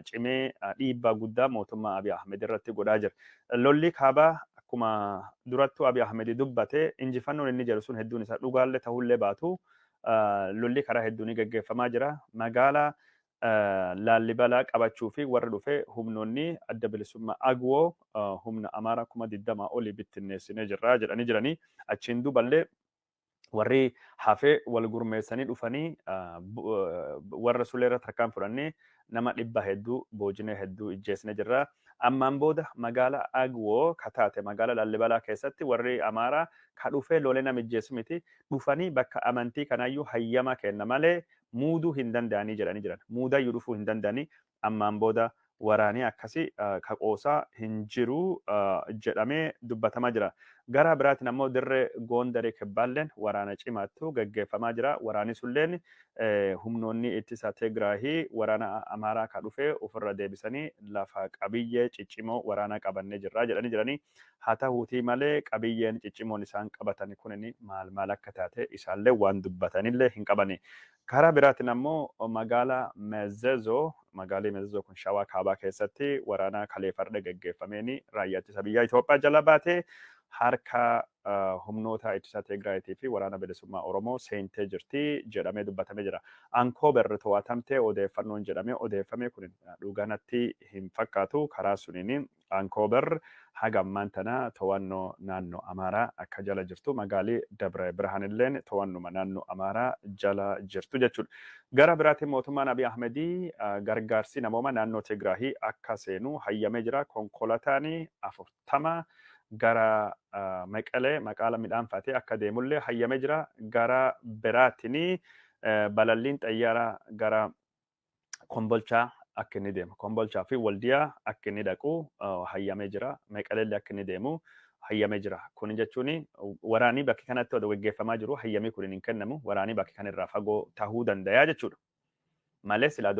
cimee dhiibbaa guddaa mootummaa Abiy Ahmed irratti godhaa jira. Lolli kaabaa akkuma durattuu Abiy Ahmed dubbate, injifannoon inni jedhu sun hedduun isaa dhugaallee ta'ullee baatu, lolli karaa hedduun geggeeffamaa jira. Magaalaa Laallibalaa qabachuu fi warra dhufe humnoonni adda bilisummaa Agwoo humna Amaaraa 20,000 olii bittinneessinee jirra jedhanii jiranii. Achiin duuballee warri hafee wal gurmeessanii dhufanii warra suleerra tarkaan fudhannee nama dhibba hedduu boojinee hedduu ijjeesnee jirra. Ammaan booda magaala Agwoo kataate magaala Laallibalaa keessatti warri Amaaraa ka dhufee lolee nama ijjeessu miti, dhufanii bakka amantii kanaayyuu hayyama kenna malee muuduu hin danda'anii jedhanii jiran. Muudayyuu dhufuu hin danda'anii, ammaan booda waraanii akkasii ka qoosaa hin jiru jedhamee dubbatamaa jira. Gara biraatiin ammoo dirree Goondarii kibbaalleen waraana cimaattu geggeeffamaa jira. Waraanni sulleen humnoonni ittisa Tigraahii waraana Amaaraa ka dhufee ofirra deebisanii lafa qabiyyee ciccimoo waraana qabannee jirra jedhanii jiranii. Haa ta'uutii malee qabiyyeen ciccimoon isaan qabatan kunin maal maal akka taate isaallee waan dubbatanillee hin qabani. Karaa biraatiin ammoo magaalaa Mezzezoo, magaalii Mezzezoo kun Shawaa kaabaa keessatti waraana kaleeffarra geggeeffameen raayyaa ittisa biyyaa Itoophiyaa jala baatee harka humnoota ittisa Tigraayitii fi waraana bilisummaa Oromoo seentee jirti jedhamee dubbatamee jira. Ankoober to'atamtee odeeffannoon jedhamee odeeffame kun dhuganatti hin fakkaatu. Karaa suniin Ankoober haga ammaan tana to'annoo naannoo Amaaraa akka jala jirtu, magaalii Dabre Birhaan illeen to'annuma naannoo Amaaraa jala jirtu jechuudha. Gara biraatiin mootummaan Abiy Ahmedii gargaarsi namooma naannoo Tigraahii akka seenu hayyamee jira. Konkolaataan 40 gara Meqelee maqaala midhaan fe'atee akka deemullee hayyamee jira. Gara biraatiin balalliin xayyaaraa gara Kombolchaa akka inni deemu, Kombolchaa fi Waldiyaa akka inni dhaqu hayyamee jira. Meqeleellee akka inni deemu hayyamee jira. Kun jechuun waraanii bakki kanatti odoo geggeeffamaa jiru hayyamii kun hin kennamu. Waraanii bakki kanarraa fagoo tahuu danda'a jechuudha. Malee silaa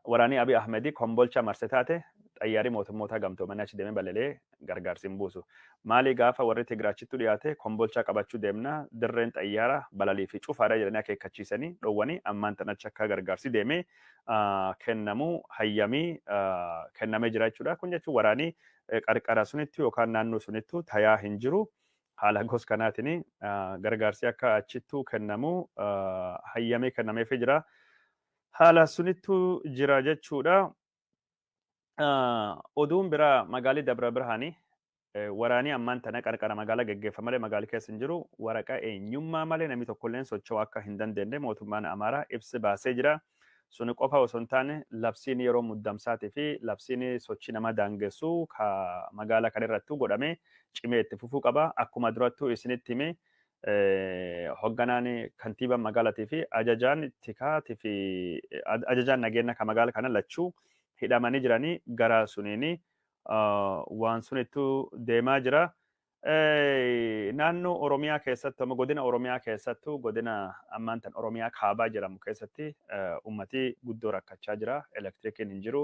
waraanii Abiy Ahmedii Kombolchaa marse taate xayyaarii mootummoota gamtoomanii achi deemee balalee gargaarsi hin buusu. Maali gaafa warri Tigraachittu dhiyaate Kombolchaa qabachuu deemna, dirreen xayyaara balalii fi cufaadha jedhanii akeekkachiisanii dhoowwanii ammaan tan achi akka gargaarsi deemee kennamu hayyamii kennamee jira jechuudha. Kun jechuun waraanii qarqara sunitti yookaan naannoo sunittu tayaa hin jiru. Haala gos kanaatiin gargaarsi akka achittuu kennamu hayyamee kennameefii jira. Haala sunittu jira jechuudha. Oduun biraa magaalii Dabra Birhaanii waraanii ammaan tana qarqara magaalaa geggeeffama malee magaalii keessa hin jiru. Waraqaa eenyummaa malee namni tokkolleen socho'uu akka hin dandeenye mootummaan Amaaraa ibsi baasee jira. Suni qofa osoo hin taane labsiin yeroo muddamsaatii fi labsiin sochii nama daangessu ka magaalaa kana irrattuu godhamee cimee itti fufuu qaba. Akkuma durattuu isinitti hime, hogganaan kantiibaan magaalaatii fi ajajaan tikaatii fi ajajaan nageenya ka magaala kana lachuu hidhamanii jiranii, gara suniin waan sunittuu deemaa jira. Naannoo Oromiyaa keessattuu amma godina Oromiyaa keessattuu godina ammaan tan Oromiyaa kaabaa jedhamu keessatti uummatii guddoo rakkachaa jira. Elektirikiin hin jiru,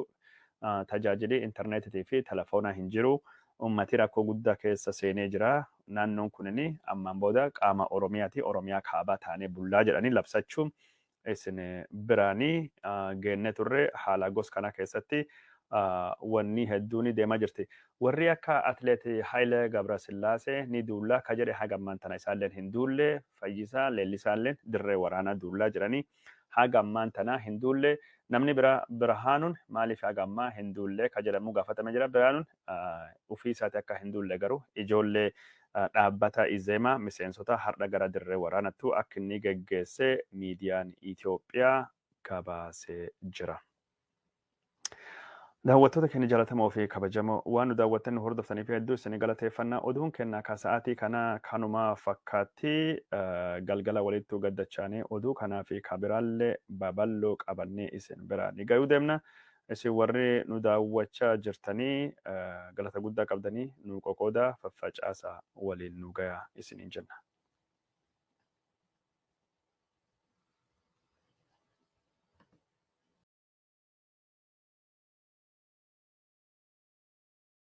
tajaajilli intarneetii fi telefoonaa hin jiru. Uummatii rakkoo guddaa keessa seenee jira. Naannoon kunin ammaan booda qaama Oromiyaati. Oromiyaa kaabaa taanee bullaa jedhanii labsachuun isin biraanii geenne turre haala gos kana keessatti Wanni hedduun deemaa jirti. Warri akka atleet Hayilee Gabrasillaasee ni duullaa ka jedhe haga ammaan tana isaalleen hin duulle. Fayyisaa Leellisaalleen dirree waraanaa duullaa jiranii haga ammaan tana hin duulle. Namni biraa Birhaanuun maaliif haga ammaa hin duulle ka jedhamu gaafatame jira. Birhaanuun ofii isaati akka hin duulle, garuu ijoollee dhaabbata Izeemaa miseensota har'a gara dirree waraanattu akka inni geggeesse miidiyaan Itoophiyaa gabaasee jira. Daawwattoota keenya jaallatamoo fi kabajamoo, waan nu daawwattan, nu hordoftaniif hedduu isin galateeffannaa. Oduun keenya ka sa'aatii kana kanuma fakkaatti. Galgala walittuu gaddachaanii oduu kanaa fi kabiraallee baballoo qabannee isin bira ni gayuu deemna. Isin warri nu daawwachaa jirtanii galata guddaa qabdanii, nu qoqoodaa, faffacaasaa, waliin nu gayaa isiniin jenna.